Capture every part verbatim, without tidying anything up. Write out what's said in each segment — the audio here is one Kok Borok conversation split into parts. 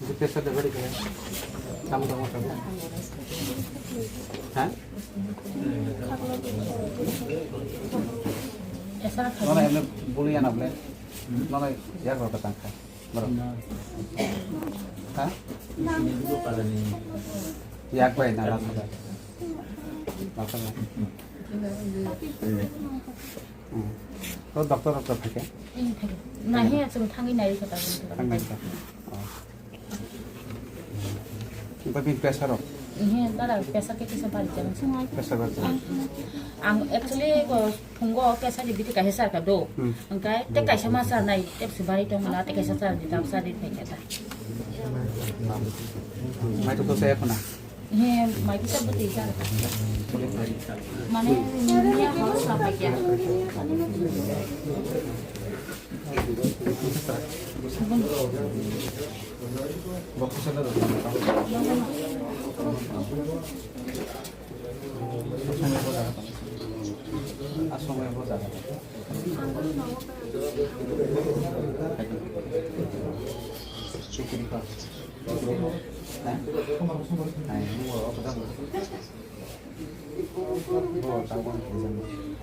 Pressure de bari kare. Tamo tamo tamo. Ha? Esa kha. Mana ene bulu ya na ble. Mana ya ko ta kha. Bro. Ha? Yak bai na la. La. Hmm. To doctor, doctor thake? Hmm, thake. Nahi, chwng thangwi nai kha ta. Thangwi nai kha. Oh. Ba bin pressure rok? Ihe, dada, pressure ke kisa bari jang. Pressure bari jang. Ang actually ko phungo pressure di biti kaisa sar ka do. Hmm. Angkai te kaisa ma sar nai, te si bari tong la, te kaisa sar di, tam sar di, te kaisa. Mai to ko saya kona. He, mai kisa bwtwi kha. Mane, niya horo sa paikya.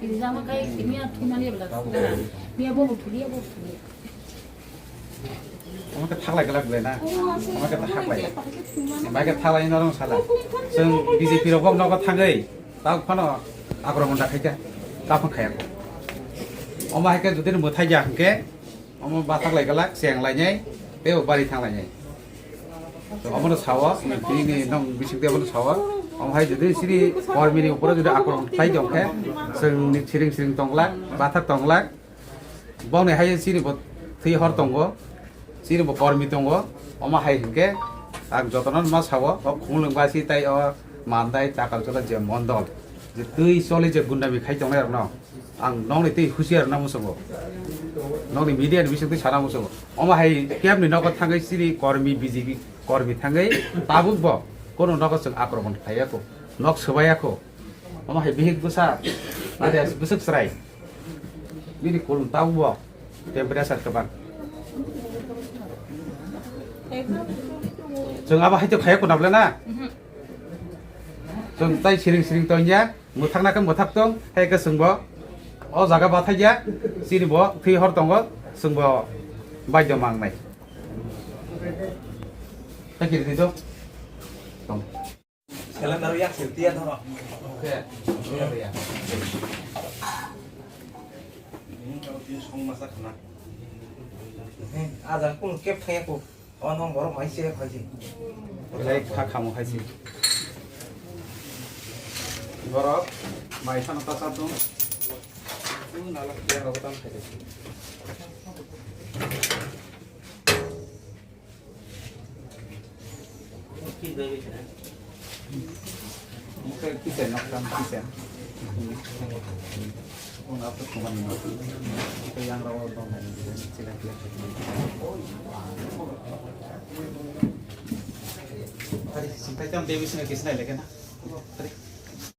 Rijama kai miya thumani bela sukara. Miya bo thuli, bo thuli. Omo khe thaklai glak ble na? Omo khe thaklai. Bai khe thaklai norong sala. Chwng B J P rok bok nogo thangwi, ta phano akromon da khaikha. Ta phano khaya. Omo hai khe jodi mwthai ya hwnkhe, omo bathak lai glak, cheng lainai, tei bo bari thang lainai. To omono sao, bini nong bising tei omono sao. Omo hai jodi sini kormi ni uporo jodi akromon khlai tong khe, chwng ni siring siring tong glak, bathak tong glak. Boni hai chini bo thwi hor tongo, chini bo kormi tongo. Omo hai hwnkhe ang jotono ma sao, o khumulwng basi tei o mandai chakal chola je mondol, je twi choli je gundami khai tongnai rokno. Ang nokni tei husiar na muchungo. Nokni media ni bising twi sana muchungo. Omo hai kebni nogo thangwi chini kormi B J P kormi thangwi tabuk bo kono nogo chwng akromon khlaiya kho. Nok swbaiya kho. Omo hai bihik bwsa. Nade bwswk chwrai. Bini kulum tabuk bo temperature kwbang. Chwng abo hai to khaiya kho na ble na? Chwng tai siring siring tongya. Mwthakna khe mwthak tong, hai khe chwngbo o jaga bathakya, chini bo thwi hor tongo, chwngbo baidyo mangnai. Hai khe rwdi do. Tong. Cylinder yak sirtiya dhoro. Oke. Ini kalau dia song masak kena. He, ada pun kep thaya ko. Ono borok mai se phaisi. Belai kha khamo khaisi. Borok mai sano ta sa tung. Nalak ya rogo tam khaisi. Mukhe kitchen nok tam kitchen. Una to kumani nok. Ito yang rawa dong hai. Sila kila. Hari sintai tam dewi sini kisna leke na. Hari.